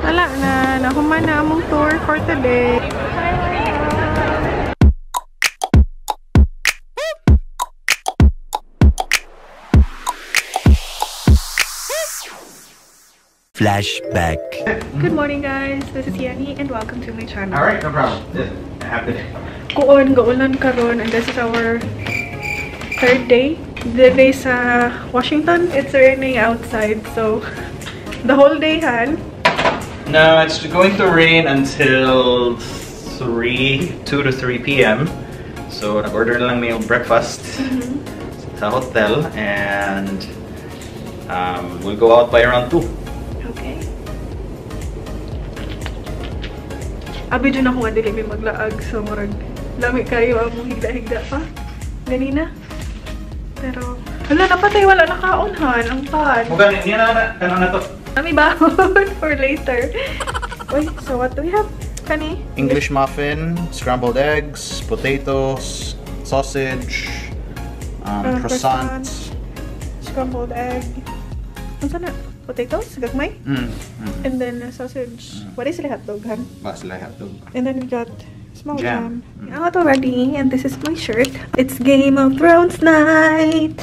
Wala na, nahuman na among tour for today. Flashback. Good morning, guys. This is Yani and welcome to my channel. All right, no problem. Have the day. Kuon, gaulan karon, and this is our third day. The day sa Washington. It's raining outside, so the whole day, han. No, it's going to rain until 2 to 3 p.m. So, nag-order na lang may breakfast sa hotel, and we'll go out by around 2. Okay. Abi dyan ako nga dili may maglaag, so murag lami kayo ang mong higda-higda pa ganina. Pero hala, napatay, wala nakaon, han ang pan. Mukhang niya na ano na to. Ami baon for later. Uy, so what do we have? Kani? English muffin, scrambled eggs, potatoes, sausage, croissant, scrambled egg. Unsa na? Potatoes, gagmay? And then sausage. What is sila hotdog, han? Ba sila hotdog. And then we got small jam. Jam. Out already, and this is my shirt. It's Game of Thrones night.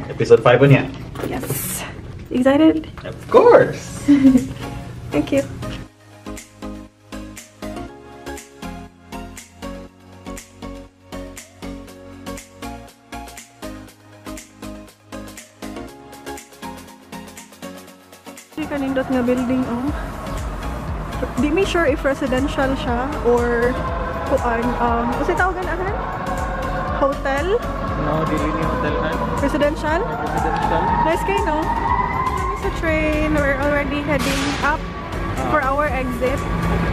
Episode 5 on ya. Yes. Excited? Of course. Thank you. Kanindot nga building, oh. Di me sure if residential siya or kuan, unsay tawagan ahan? Hotel? No, dili ni hotel han. Residential? Residential. Nice kay, no? Kami sa train, we're already heading up for our exit.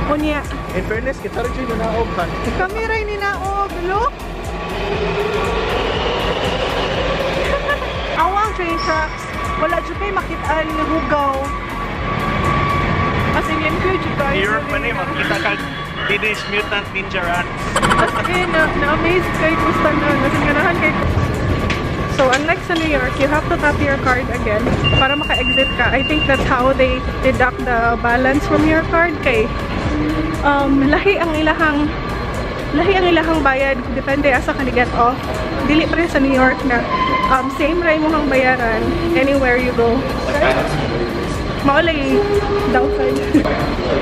Unya. In fairness, kita rin siya ninaog han. Kami rin ninaog, look! Awang train tracks, wala dyan kayo makitaan nga hugaw. As in, yan kayo dyan kayo. New York man eh, makita ka Teenage Mutant Ninja Rats. As in, na-amaze kayo kung tanan. As in, ganahan kayo. So, unlike sa New York, you have to tap your card again para maka-exit ka. I think that's how they deduct the balance from your card. Kay, lahi ang ilahang bayad. Depende asa ka ni-get off. Dili pa rin sa New York na same ra imong bayaran anywhere you go. Right? Maulay downside.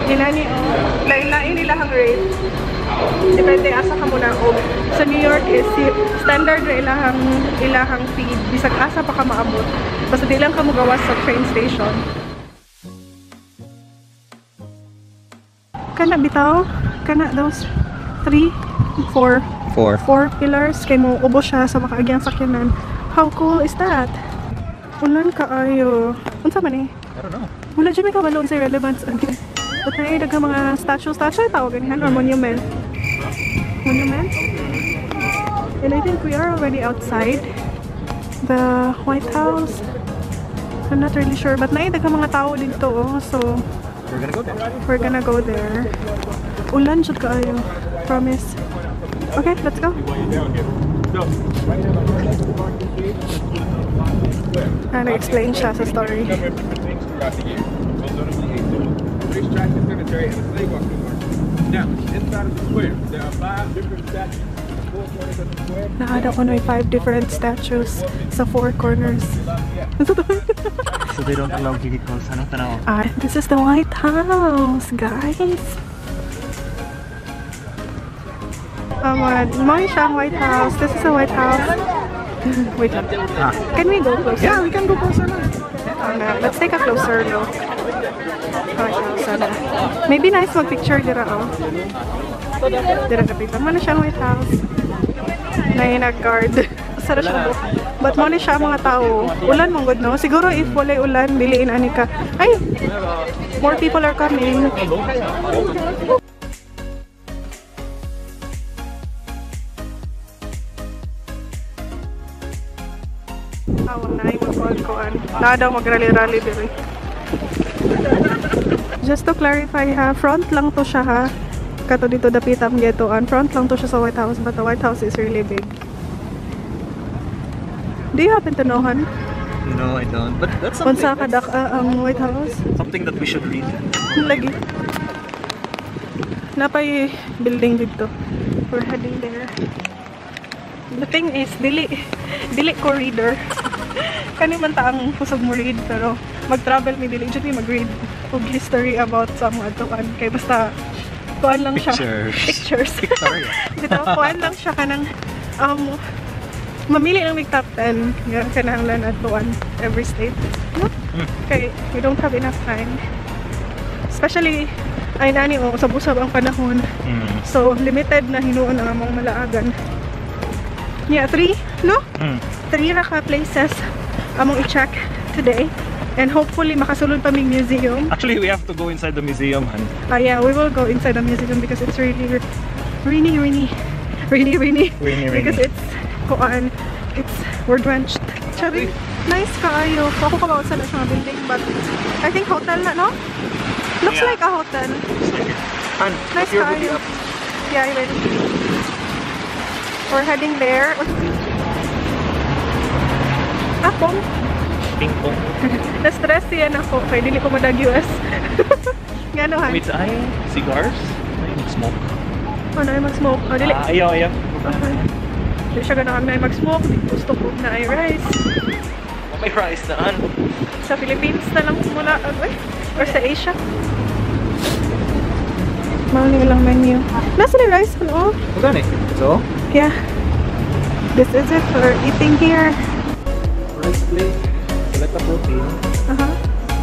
Inani, oh. Lain-lain nila ang rate. Depende asa ka muna og. Sa New York is standard ra ilahang fee bisag asa pa ka maabot. Basta di lang ka mogawas sa train station. Kana bitaw, kana those 3, 4 pillars kay mo ubos siya sa makaagyang sakyanan. How cool is that? Ulan kaayo. Unsa man eh? I don't know. Wala dyan may kabalo sa relevance. But na daghang mga statue tawag ganihan or monument. Monument? And I think we are already outside the White House. I'm not really sure, but naay daghang mga tao dito, oh, so we're gonna go there. We're gonna go there. Ulan jud kaayo. Promise. Okay, let's go. Na-explain siya sa story. Naada ko na 5 different statues sa 4 corners. So they don't allow vehicles. Ano tanaw? Ah, this is the White House, guys. Mo siya ang White House. This is the White House. Wait lang. Can we go closer? Yeah, we can go closer na. Let's take a closer look. White House, sana. Maybe nice mag-picture dira, oh. Dira kapita. Mo na siya ang White House. Na nag-guard. Sara siya. But mo na siya mga tao. Ulan mong good, no? Siguro if walay ulan, diliin ani ka. Ay! More people are coming. Awang na ay magkuhan-kuhan. Na daw mag-rally-rally diri. Just to clarify ha, front lang to siya ha. Kato dito dapitam getoan. Front lang to siya sa White House, but the White House is really big. Do you happen to know, Han? No, I don't. But that's something. Unsa ka ang White House? Something that we should read. Lagi. Napay building dito. We're heading there. The thing is, dili ko reader. Kani man ta ang kusog mo read, pero mag-travel mi dili jud mi mag-read og history about sa mga atuan kay basta kuan lang siya. Pictures. Victoria. Bitaw kuan lang siya kanang mamili lang mig top 10 nga kinahanglan atuan every state. No? Kay we don't have enough time. Especially ay nani o usab-usab ang panahon. So limited na hinuon ang among malaagan. Yeah, 3, no? 3 ra ka places among i-check today. And hopefully makasulod pa mig museum. Actually, we have to go inside the museum, hun. Yeah, we will go inside the museum because it's really rainy. Because it's kuan, it's we're drenched. Chabi, nice kaayo. Ako ka ba sa na building, but I think hotel na, no? Looks like a hotel. Looks like it. Han, nice kaayo. Yeah, I will. We're heading there. Akong Ping pong. Na-stress siya na ako kay dili ko madag US. Ngano han? Wait, ay cigars? Ay mag-smoke. Oh, na mag-smoke. Oh, dili. Ayaw, ayaw. Okay. Dili siya ganahan na mag-smoke. Di gusto ko na ay rice. Oh, may rice naan. Sa Philippines na lang muna. Ay, or sa Asia. Mao ni ilang menu. Nasa ni rice ano? Magkano eh? So? Yeah. This is it for eating here. Rice plate. Select a protein.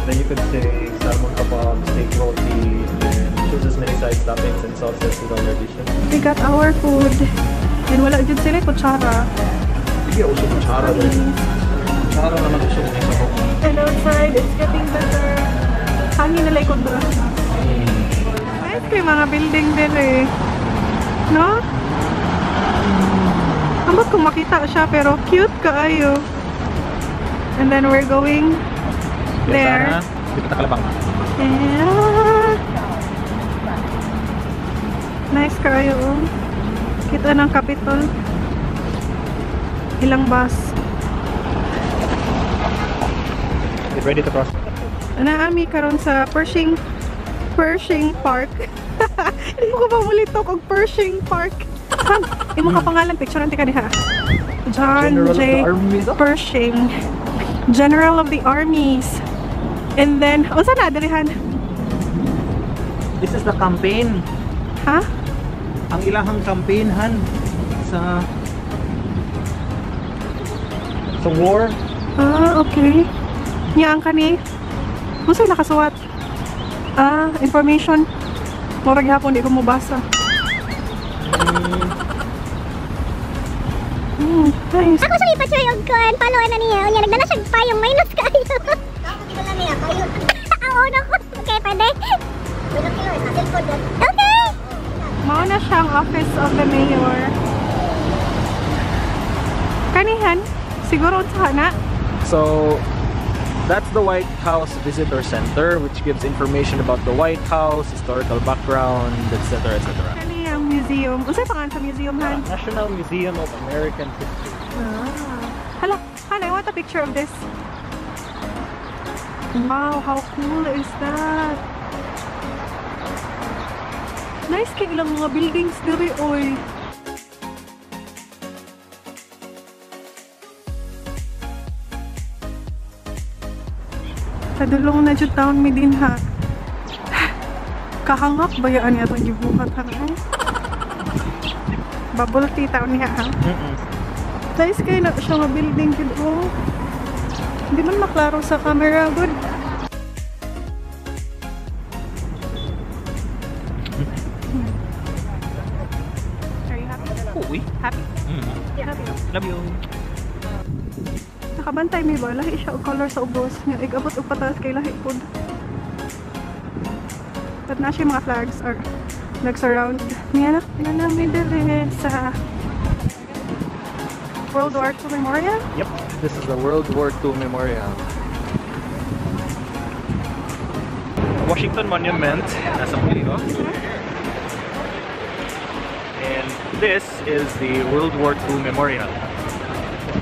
Then you could say salmon kebab, steak roti, and choose as many side toppings and sauces with all your dishes. We got our food. And wala jud sila kutsara. Hindi uso kutsara din. Kutsara naman uso sa ko. And outside, it's getting better. Hangin na likod bro. Nice kay mga building din eh. No? Ambot kung makita siya pero cute kaayo. And then we're going there. Yeah. Nice kaayo. Kita ng Capitol. Ilang bus. Get ready to cross. Naami karon sa Pershing Park. Hindi ko pa mulitok og Pershing Park. Han, imo ka pangalan, picture ante ka diha. John General J. Pershing. General of the Armies. And then, unsa na dirihan? This is the campaign. Ha? Ang ilahang campaign han sa war. Ah, okay. Nya ang kani. Unsa nakasuwat? Ah, information. Murag hapon di ko mobasa. Nice. Ako siya ipatry og kuan, follow na niya. Unya nagdala siya payong minus kaayo. Ako na niya payong. Oo na ko. Okay, pwede. Okay. Mao na siya ang office of the mayor. Kanihan, siguro unsa na. So, that's the White House Visitor Center, which gives information about the White House, historical background, etc., etc. Kani ang museum. Unsay pangalan sa museum han? National Museum of American History. Ah. Hala, Han, I want a picture of this. Wow, how cool is that? Nice kay ilang mga buildings diri oy. Sa dulong na jud town mi din ha. Kahangap ba yaan niya itong gibuhat ha? Bubble tea taon niya ha? Nice kayo na siya nga building gud oh. Hindi man maklaro sa camera good. Are you happy? Uy. Happy? Yeah. Happy. Love you. Nakabantay mi ba? Lahi siya og color sa ubos. Nga igabot og pataas kay lahi pod. But na siya mga flags or nag-surround. Niya na namin diri sa World War II Memorial? Yep. This is the World War II Memorial. Washington Monument, nasa Pulio. And this is the World War II Memorial.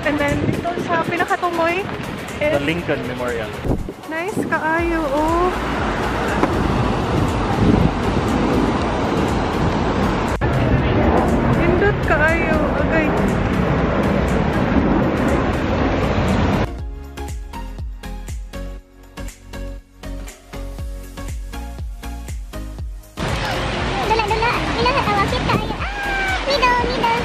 And then, dito sa pinakatumoy The Lincoln Memorial. Nice kaayo, oh. Indot kaayo, okay. Dula, dula. Ila, awakit kaayo. Ah, middle, middle.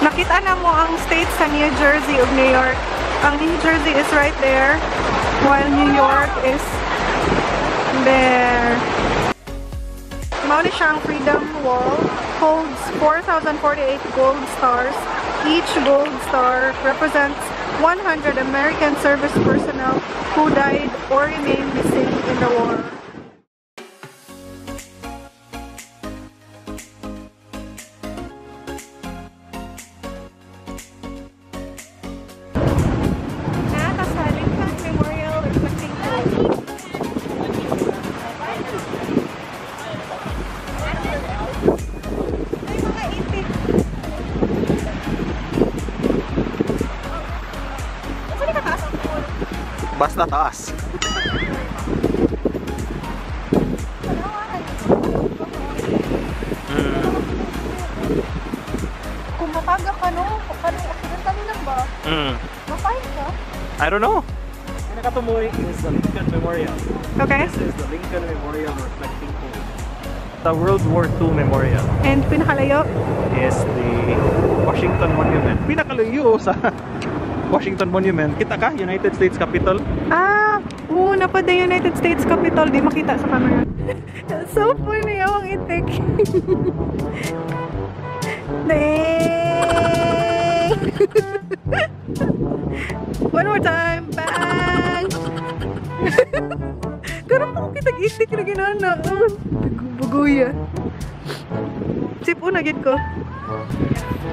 Nakita na mo ang state sa New Jersey ug New York. Ang New Jersey is right there, while New York is there. Mao ni siya ang Freedom Wall, holds 4,048 gold stars. Each gold star represents 100 American service personnel who died or remained missing in the war. Basta taas. Kung mataga ka no, kanong accidentally lang ba? Mapahin ka? I don't know. Pinakatumoy is the Lincoln Memorial. Okay. This is the Lincoln Memorial Reflecting Pool. The World War II Memorial. And pinakalayo? Is the Washington Monument. Pinakalayo sa Washington Monument. Kita ka? United States Capitol? Ah! Oo, napad na United States Capitol. Di makita sa camera. So funny. Awang itik. Dang! One more time. Bang! Karon pa ko kitag itik na ginana. Buguya. Sip una gid ko.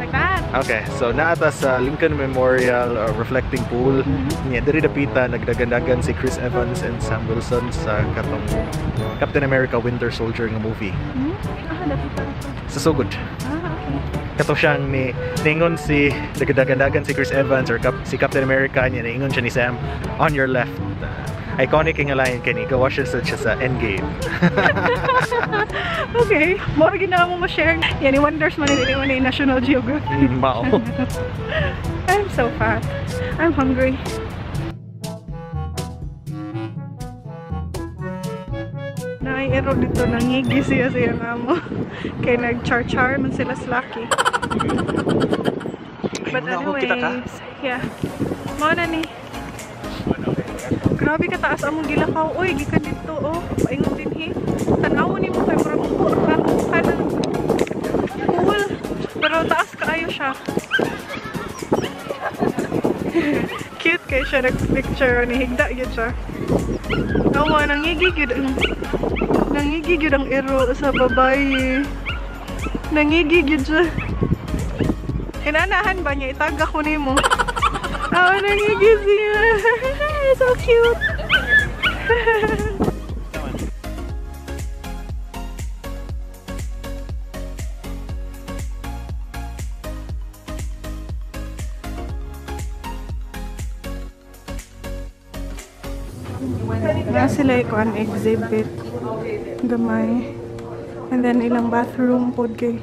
Like that. Okay, so naata sa Lincoln Memorial Reflecting Pool. Niya diri dapita nagdagandagan si Chris Evans and Sam Wilson sa katong Captain America Winter Soldier nga movie. Ah, dapita. Sa sugod. Ah, okay. Kato siyang ni ningon si nagdagandagan si Chris Evans or si Captain America niya ningon siya ni Sam on your left. Iconic nga line kani gawa siya sa Endgame. Okay, more gina mo ma-share. Yan, wonders man nila ni National Geographic. Mao. I'm so fat. I'm hungry. Naay-ero dito, nangigi siya siya nga mo. Kay nag-char-char man sila slacky. But anyways, yeah. Mao na ni. Grabe kataas among gilakaw. Uy, gikan dito oh. Paingon din he. Tan-awon nimo kay murag ka kanang pool. Pero taas kaayo siya. Cute kay siya nag-picture ni higda gyud siya. Awa nangigi gyud ang ang ero sa babae. Nangigi gyud siya. Inanahan ba niya itag ako nimo? Awa nangigi siya. So cute. Na sila ikuan exhibit gamay. And then ilang bathroom pod kay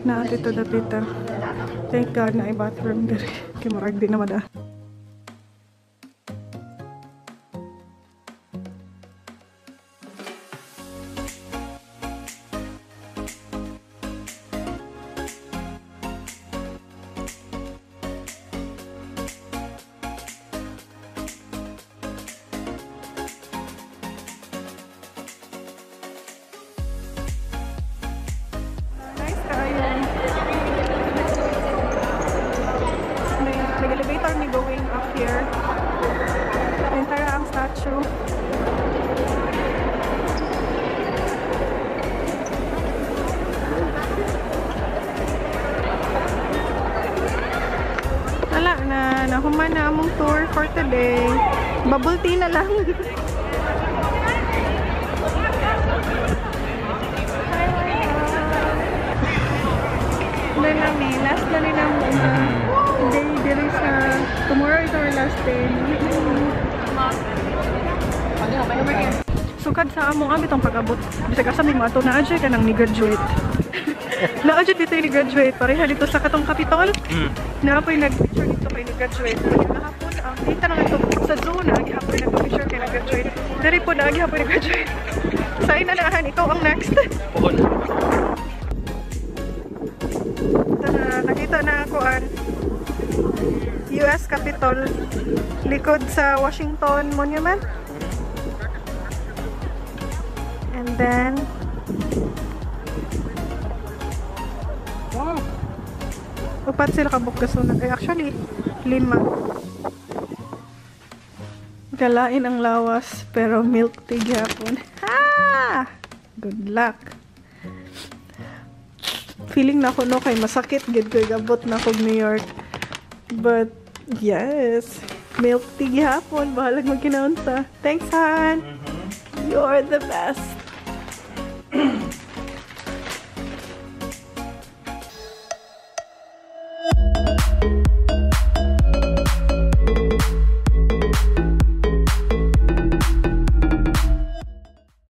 naa dito dapita. Thank God na ay bathroom diri. Kay murag di na mada. Escalator mi going up here. And tara ang statue. Wala na. Nahuman na among tour for today. Bubble tea na lang. Hi, hi. Lami. Last na rin ang day diri sa tomorrow is our last day. Sukad sa among abi tong pag-abot. Bisag asa may mga naa jud ka nang ni-graduate. Naa jud dito ni graduate pareha dito sa katong Capitol. Naa po'y nag-picture dito kay ni-graduate. Gahapon ang dita na ito sa zoo na gihapon nag-picture kay nag-graduate. Diri po na gihapon nag-graduate. Sa inanahan ikaw ang next. Ito na, nakita na ako ang US Capitol likod sa Washington Monument. And then upat sila kabuk gasunod. Ay, actually 5. Galain ang lawas pero milk tea gyapon. Ha! Good luck. Feeling na ako no kay masakit gid ko gabot na kog New York. But yes, milk tea gihapon, bahalag magkinaunsa. Thanks, Han. You're the best.